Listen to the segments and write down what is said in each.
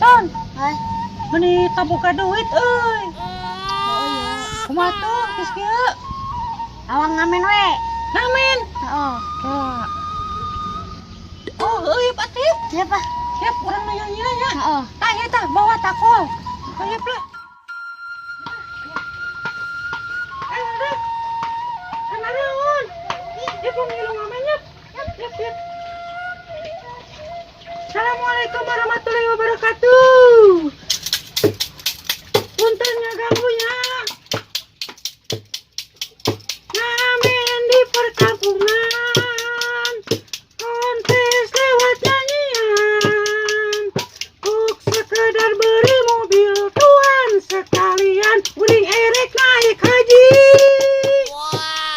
Ton. Hai. Meni taboga duit euy. Oh iya. Kumaha tuh geus kieu? Awang ngamen we. Ngamen. Heeh. Wah. Oh, euy atuh. Siapa? Siap urang nyanyi ya. Heeh. Tah ieu tah bawa takol. Siap lah. Eh, ada. Kan naon? Ya pemilu ngamennya. Yap, yap, yap. Assalamualaikum warahmatullahi wabarakatuh. Punten ngaganggunya. Ngamen di perkampungan. Kontes lewat nyanyian. Buk sekedar beri mobil tuan sekalian uling erek naik haji.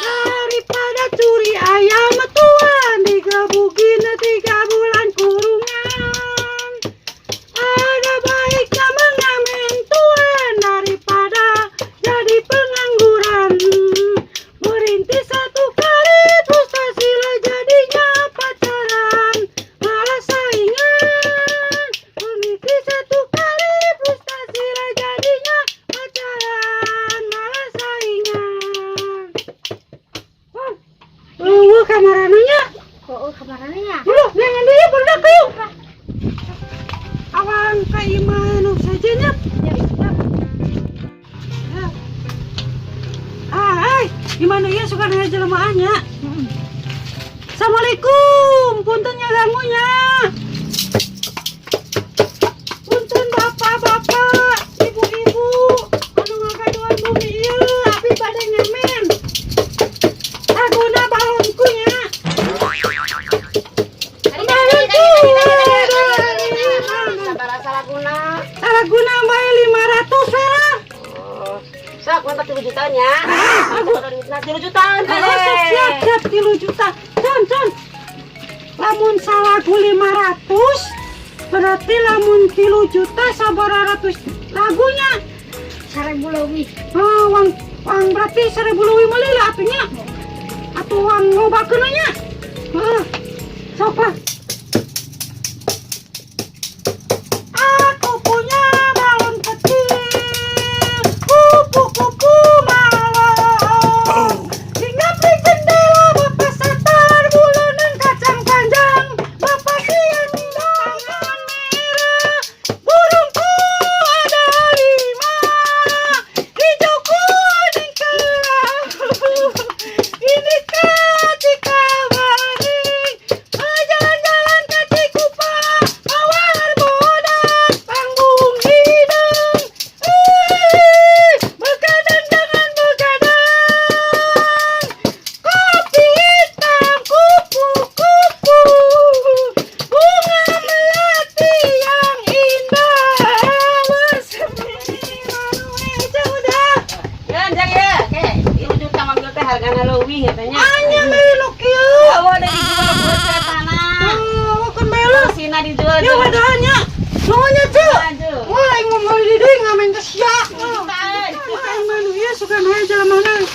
Daripada curi ayam tuan digebukin 3 bulan kurungan. Ada baiknya mengamen tuan daripada jadi pengangguran. Merintis satu kali frustasi lah jadinya pacaran malah saingan. Merintis satu kali frustasi lah jadinya pacaran malah saingan. Wah, euweuh kamarana nya. Oh, kamarana nya? Dulu, jangan dia barudak yuk. Awang ka imah nu saja nya. Ya. Ya. Ah, ai, gimana ya suka nanya jelema nya? Assalamualaikum, punten ganggu nya. Punten bapak-bapak, ibu-ibu, anu ngagaduhan bumi ieu, abi bade ngamen. Laguna balonku nya. Balonku. Sabaraha laguna? Laguna bae 500 we lah. Oh, sok mantap 3 juta nya. Aku Nah, 3 jutaan. Oh, siap, siap, siap, 3 juta. Con, con. Lamun salagu 500, berarti lamun 3 juta sabaraha ratus lagunya? 1000 leuwih. Oh, uang, uang berarti 1000 leuwih meuli lah atunya. Atuh uang ngobakeun nya. Heeh. Sok lah. Aku punya balon kecil, kupu-kupu malam. Hinggap di jendela Bapak Satar, bulanan kacang panjang. Bapak siang tangan merah, burungku ada lima, hijau kuning kelabu. Ini ketika baring, jalan-jalan ke Cikupa, mawar bodas, panggung hidung. Eh, begadang jangan begadang. Kopi hitam kupu-kupu, bunga melati yang indah. Bersemi udah. Ya, jang ya. Oke, 3 juta mobil teh hargana leuwih katanya. Anya melok kieu. Oh, ada dijual buat saya tanah. Oh, kan melok. Sina dijual. Ya wadahnya. Nuhunnya, Cuk. Aduh. Wah, aing mau meuli deui ngamen teh sia. Jutaan. Wah, aing mah nu ieu suka aya jalan mana.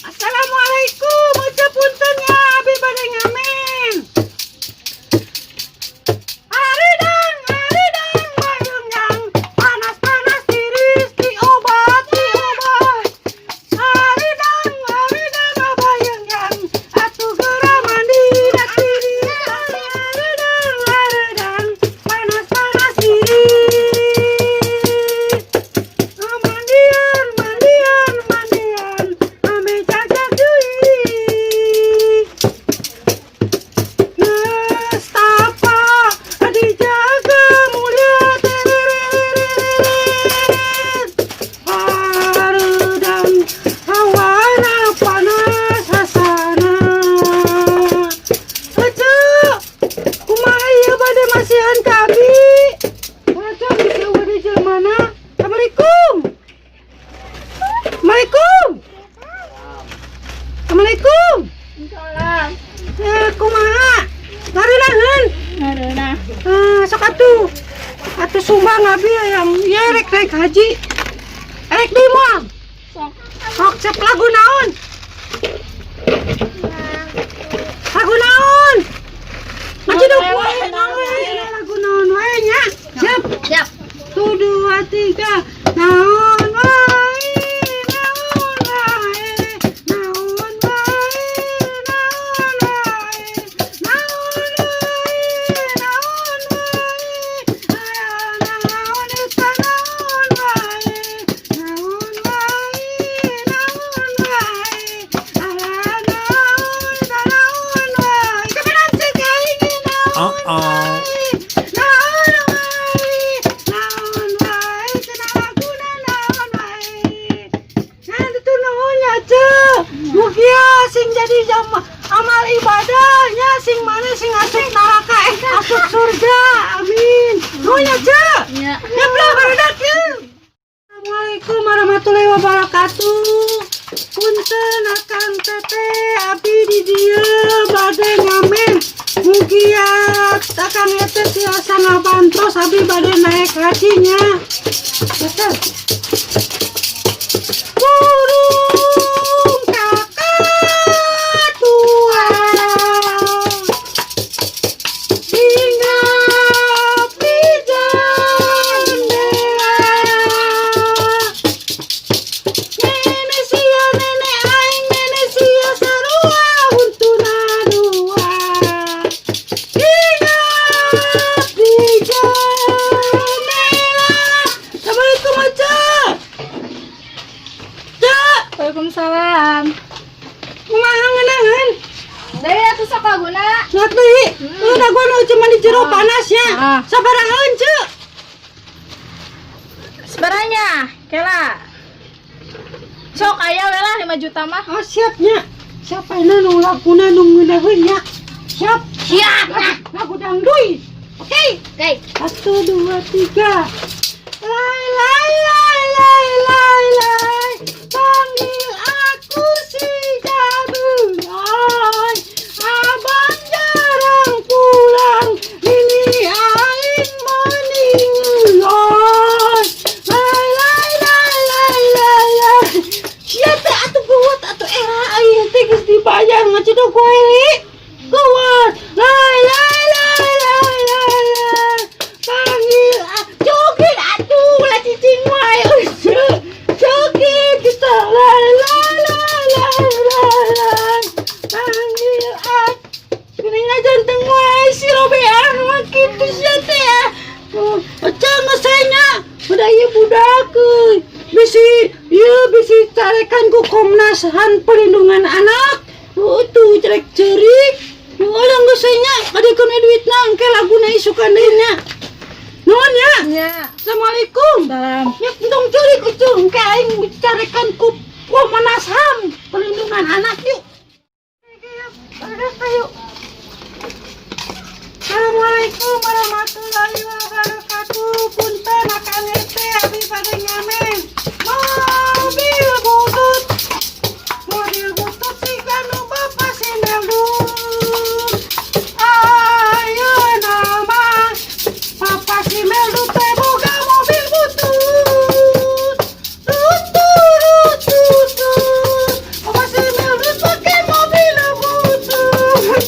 Assalamualaikum, ucap punten ya, abi bade ngamen. Haridang, haridang, bayung panas-panas tiris diobat, diobat. Haridang, haridang, bayung atuh geura mandi da tiris. Haridang, haridang, panas-panas tiris. Mandian, mandian, mandian, ame cacak deui. Nestapa dijaga mulia terererereret. Hareudang hawana panas hasana. Ece, kumaha ieu bade masihan ka abi? Ece bisa bade jelema. Assalamualaikum. Assalamualaikum. Assalamualaikum. Salam. Eh, kumaha? Ngareunaheun? Ngareunah. Ah, sok atuh. Atuh sumbang abi yang ya rek naik haji. Rek di moal. Sok. Sok cep lagu naon? Lagu naon? Ngaji dong wae naon wae lagu naon wae nya. Siap. Siap. Tiga. Naon wae, naon wae, naon wae, naon wae, naon wae, naon wae, aya naon eta naon wae, naon wae, naon wae, aya naon eta naon wae. Kebeneran cek aing naon Uh-oh. wae, naon wae, naon wae, cenah laguna naon wae. Nah, itu nuhun ya, Ceu. Mugia sing jadi jam amal ibadahnya, sing mana sing asup neraka, eh, asup surga. Amin. Nuhun ya, Ceu. Nya. Ya, belah barudak ya. Assalamualaikum warahmatullahi wabarakatuh. Punten, Akang, Teteh, abdi di dieu bade ngamen. Mugia Akang Teteh tiasa ngabantos abdi bade naik hajinya. Teteh. Burung kakak tua hinggap di jendela. Nenek sia, nenek aing, nenek sia sarua huntuna dua. Hinggap di jendela. Assalamualaikum, Aca. Cak, Waalaikumsalam. Kumaha ngeunangan? Deui atuh sok laguna. Ngat deui. Udah gua nu cuma di jero panas ya. Ah. Sabarahaeun, Ceu? Sebaranya, kela. Sok aya we lah 5 juta mah. Oh, siapnya. Siapa ini nu laguna nu ngeunaheun nya? Siap. Siap. Lagu dangduy. Oke. Oke. Satu, dua, tiga. Lai lai lai lai lai lai. Panggil aku si Jabulai. Abang jarang pulang. Ini aing meninggal. Lai lai lai lai lai lai. Sia teh atuh geuwat atuh, era aing teh geus dibayar ngacidog wae. Geuwat. Lai lai lai lai lai lai. Panggil ah, joget atuh lah, cicing wae. Joget kita, lai lai lai lai lai lai. Panggil ah. Geuning janteng wae si robean mah kitu sia teh ya. Oh, jangan nya. Udah ieu budak euy. Bisi ieu bisi carekan ku Komnas HAM perlindungan anak. Oh, tuh cerek cerik. Udah geus nya, kadiekeun we duitna, engke laguna isukan deui nya. Nuhun ya. Nya. Assalamualaikum. Salam. Ya, entong ceurik ucuh, engke aing carekan ku Komnas HAM perlindungan anak yuk. Udah, ayo. Assalamualaikum warahmatullahi wabarakatuh. Punten, Akang Ete, abi bade ngamen. Mobil butut. Mobil butut siga nu Bapak si Meldut. Ayeuna mah Papa si Meldut teh boga mobil butut. Tut tut tut tut. Papa si Meldut pake mobil butut.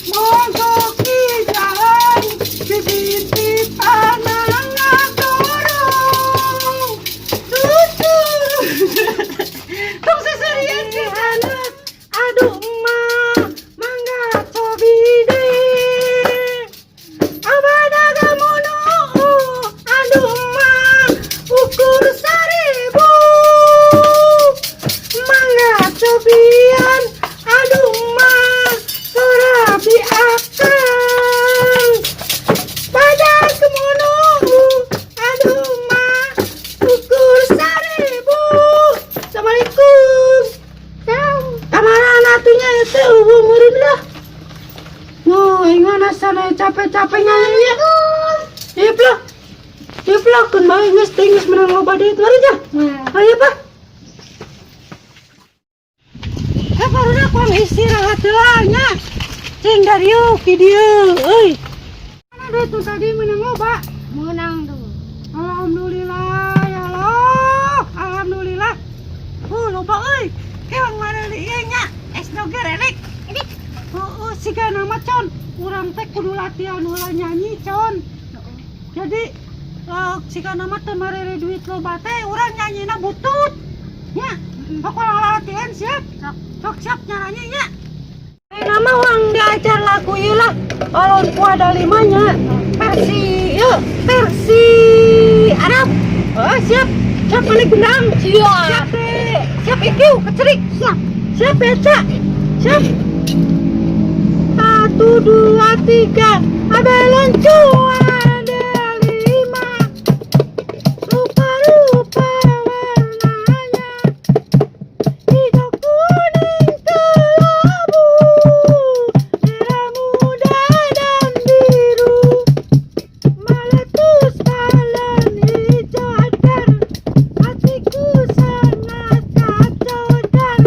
Mogok di jalan, bibit tanah ngadorong. Tutut. Tong seserian si anak. Aduh emak, mangga cobi deh. Abada gamono, aduh emak, ukur 1000. Mangga cobian, aduh emak, surabi akang. Pada kemono, aduh emak, ukur 1000. Assalamualaikum. Kamarana atunya itu eueuh meureun lah. No, aing mah sana capek-capek nyanyi ya. Iya, plak. Iya, plak, keun bae geus teh geus menang loba duit mari ja. Ayo, Pak. Eh, barudak kurang istirahat heula nya. Cing dariuk di dieu euy. Mana duit nu tadi menang loba? Menang tuh. Alhamdulillah ya Allah. Alhamdulillah. Loba euy. Kewang mana ieu nya? Es doger elek. Oh, siga nama, Con. Urang teh kudu latihan heula nyanyi, Con. Jadi Jika nama teu marere duit loba teh urang nyanyina butut. Nya, aku latihan siap. Sok. Sok siap nyanyi nya. Eh, nama urang diajar lagu ieu lah. Balonku ada limanya. Versi yuk, versi Arab. Oh, siap. Siap mana gendang? Siap. Siap deh. Siap IQ, kecerik. Siap. Siap Beca. Siap. Satu, dua, tiga. Ada balonku ada lima. Rupa-rupa warnanya. Hijau, kuning, kelabu, merah muda dan biru. Meletus balon hijau dan hatiku sangat kacau dan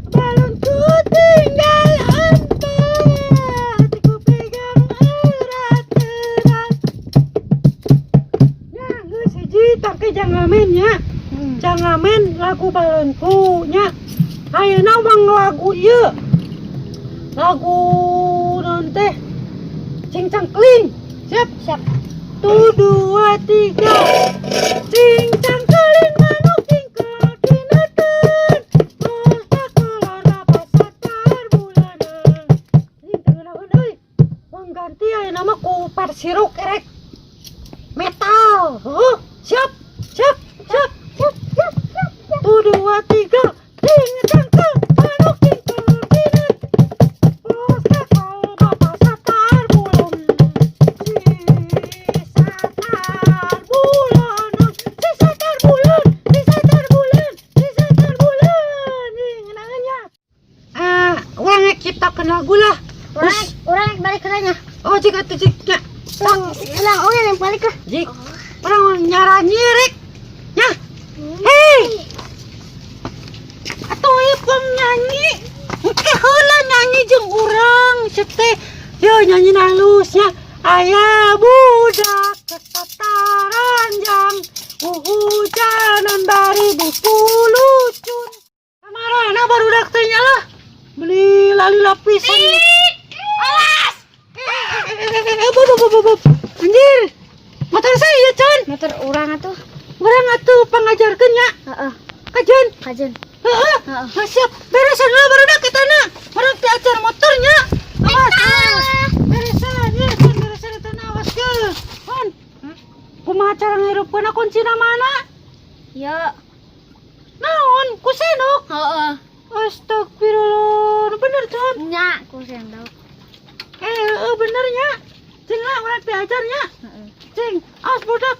balonku tinggal empat. Ku pegang erat-erat. Ya, geus hiji tangke jangan main ya. Jangan main lagu balonku nya. Ayeuna wang lagu ieu. Lagu naon teh? Cing cangkling. Siap? Siap. Tuh, dua, tiga. Cing cangkeling manuk tingkel dineten. Mata kolor bapak satar bulanan. Ini teu ngeunaheun euy. Wang ganti ayeuna mah ku versi rock erek metal. Heuh, siap? Siap, siap, siap, siap, siap. Tuh, dua, tiga. Cing cangkel manuk tingkel dineten. Mata kolor bapak satar bulan. Si satar bulan, si satar bulan, si satar bulan, si satar bulan. Nih, ngeunangan nya. Ah, urang rek ciptakeun lagu lah. Urang urang balik ke nya. Oh, jika tuh jik nya. Ulang, ulang, oh yang balik lah. Jik, urang nyaranyi rek. Ya. Hei. Atuh ieu penyanyi. Engke heula nyanyi jeung urang ceuk teh. Yo nyanyi halus nya. Aya budak ketataranjang hujanan bari bupulucun. Kamarana barudak teh nya lah. Beli lali lapisan. Awas. Eh, eh, bup, bup, bup, bup. Anjir. Motor saya Con. Motor urang atuh. Urang atuh pangajarkeun nya. Heeh, Kajen. kajen. Heeh. Heeh. Nah, siap. Beresan lah barudak kita na. Urang diajar motornya. Awas. Beresan, ya, Con, beresan eta na awas ke. Con. Kumaha cara ngirupkeun kuncina mana? Ya. Naon? Ku sendok. Heeh. Astagfirullah. Bener, Con. Nya, ku sendok. Eh, heeh, bener nya. Cing lah urang diajarnya. Heeh. Cing, awas budak.